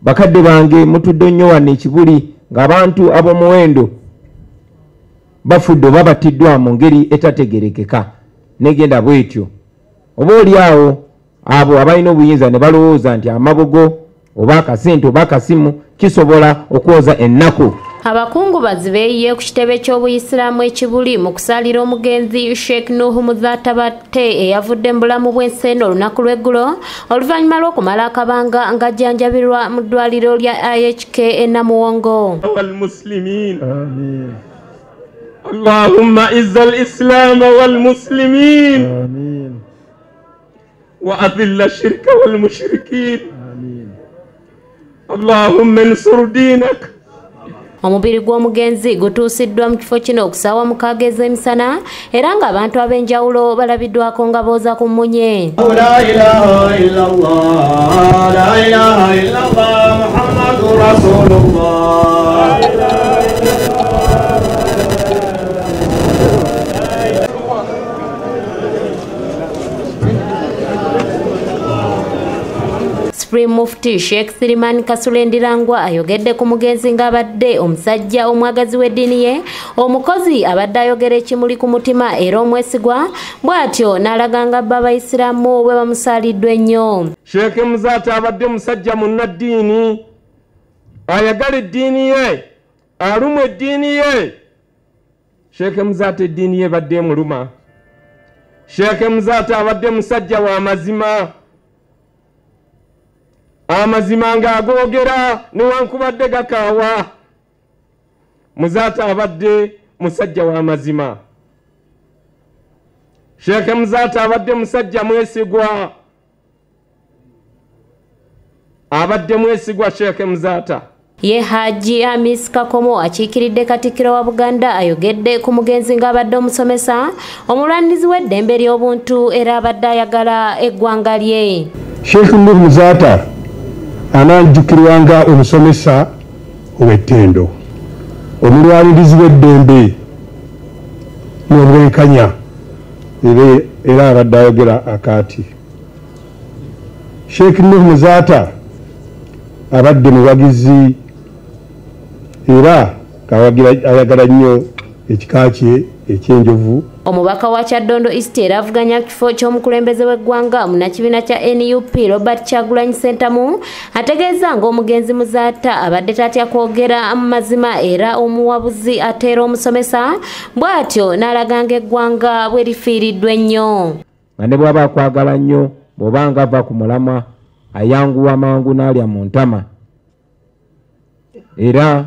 Bakadde bange mutudde nnyo wano ekibuli ng'abantu ab'omuwendo bafudde oba battiddwa mu ngeri etategerekeka negenda bwetyo. Oba oli awo abo abalina obuyinza ne balowooza nti amabugo oba akasente oba akasimu kisobola okwoza ennaku. Abakungubazi beeyiye ku kitebe ky'obuyisiraamu ekibuli mu kusalira omugenzi Sheikh Nuhu Muzaata Batte eyavudde mu bulamu bw'ensi eno olunaku lw'eggulo oluvannyuma lw'okumala akabanga ng'ajjanjabirwa mu ddwaliro lya IHK e Namuwongo. Amin. Allahumma izza al-Islam wal muslimin. Amin. Wa adhilla ash-shirka wal mushrikin. Amin. Allahumma insur dinak. Omubiri gw'omugenzi gutuusiddwa mu kifo kino okusaawa 6 ez'emisana era ng'abantu ab'enjawulo balabiddwako nga booza ku mmunye. La ilaha illallah, la ilaha illallah, Muhammadur Rasulullah. Supreme Mufti Sheikh Siriman Kasule Ndirangwa ayogedde ku mugenzi ng'abadde omusajja omwagazi w'eddiini ye, omukozi abadde ayogera ekimuli ku mutima era omwesigwa, bw'atyo n'alaga nga bba Abayisiraamu bwe bamusaaliddwa ennyo. Sheikh Muzaata abadde musajja munnaddiini, ayagala eddiini ye, alumwa eddiini ye. Sheikh Muzaata eddiini ye badde emuluma. Sheikh Muzaata abadde musajja wa mazima. Amazima ng'agoogera newankubadde gakaawa. Muzaata abadde musajja wa mazima. Sheikh Muzaata abadde musajja mwesigwa. Abadde mwesigwa Sheikh Muzaata. Ye Haji Hamis Kakomo akiikiridde Katikkiro wa Buganda ayogedde ku mugenzi ng'abadde omusomesa, omulwanirizi w'eddembe ly'obuntu era abadde ayagala eggwanga lye. Sheikh Nuhu Muzaata anajjukirwa nga omusomesa ow'ettendo, omulwanirizi w'eddembe n'obwenkanya, era abadde ayogera akaati. Sheikh Nuhu Muzaata abadde muwagizi era ayagala nnyo ekika kye eky'enjovu. Omubaka wa Kyaddondo East era avuganya kifo ky'omukulembeze w'eggwanga munnakibiina kya NUP Robert Kyagulanyi Ssentamu ategeeza ng'omugenzi Muzaata abadde tatya kwogera mu mazima era omuwabuzi ate era omusomesa, bw'atyo n'alaga ng'eggwanga bwe lifiiriddwa ennyo. Nga ne bw'aba akwagala nnyo bw'oba ng'ava ku mulamwa ayanguwa mangu n'alya mu ntama. Era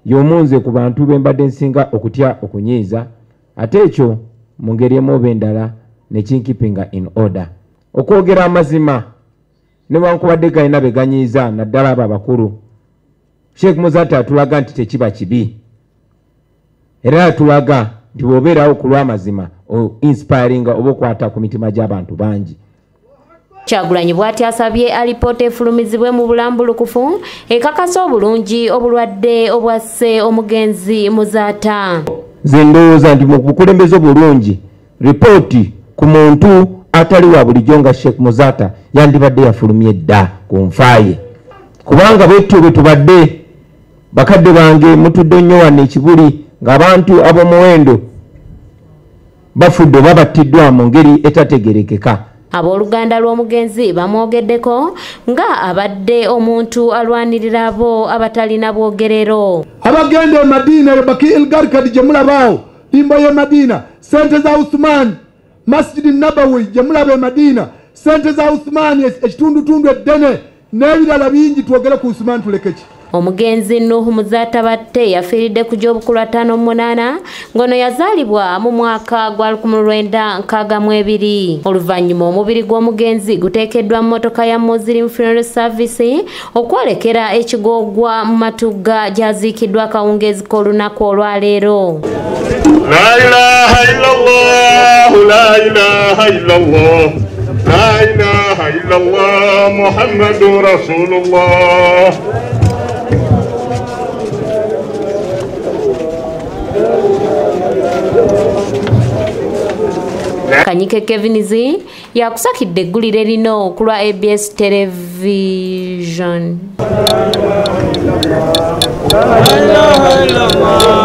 y'omunze ku bantu be mbadde nsinga okutya okunyiiza, ate ekyo mu ngeri emu oba endala ne kinkipinga in order. Okwogera amazima newankubadde galina be ganyiiza naddala abo abakulu, Sheikh Muzaata atulaga nti tekiba kibi, era atulaga nti bw'obeerawo ku lw'amazima inspiringa oba okwata ku mitima gy'abantu bangi. Kyagulanyi bw'atyo asabye alipoota efulumizibwe mu bulambulukufu ekakasa obulungi obulwadde obwasse omugenzi Muzaata. Nze ndowooza nti mu bukulembeze obulungi ripooti ku muntu atali wa bulijjo nga Sheikh Muzaata yandibadde yafulumye dda ku nfaaye, kubanga bwetyo bwe tubadde. Bakadde bange mutudde nnyo wano ekibuli ng'abantu ab'omuwendo bafudde oba battiddwa mu ngeri etategerekeka. Abooluganda lw'omugenzi bamwogeddeko nga abadde omuntu alwanirira abo abatalina bwogerero. Abagenda e Madina e Baki el Garkadi gye mulabaawo, limbo y'e Madina, sente za Uthman, Masjid Nabawi gye mulaba e Madina, sente za Uthman ekitundutundu eddene n'ebirala bingi. Twogere ku Uthman tuleke ki? Omugenzi Nuhu Muzaata Batte yafiiridde ku gy'obukulu 58 ng'ono yazaalibwa mu mwaka gwa 1962. Oluvannyuma omubiri gw'omugenzi guteekeddwa mu mmotoka ya Muslim Funeral Service okwolekera ekigoogwa mu Matugga gy'aziikiddwa akawungeezi k'olunaku olwaleero. La ilaha illallah, la ilaha illallah, la ilaha illallah, Muhammadur Rasulullah. Kanyike Kevins yakusakidde eggulire lino ku lwa ABS Television. La ilaha illallah.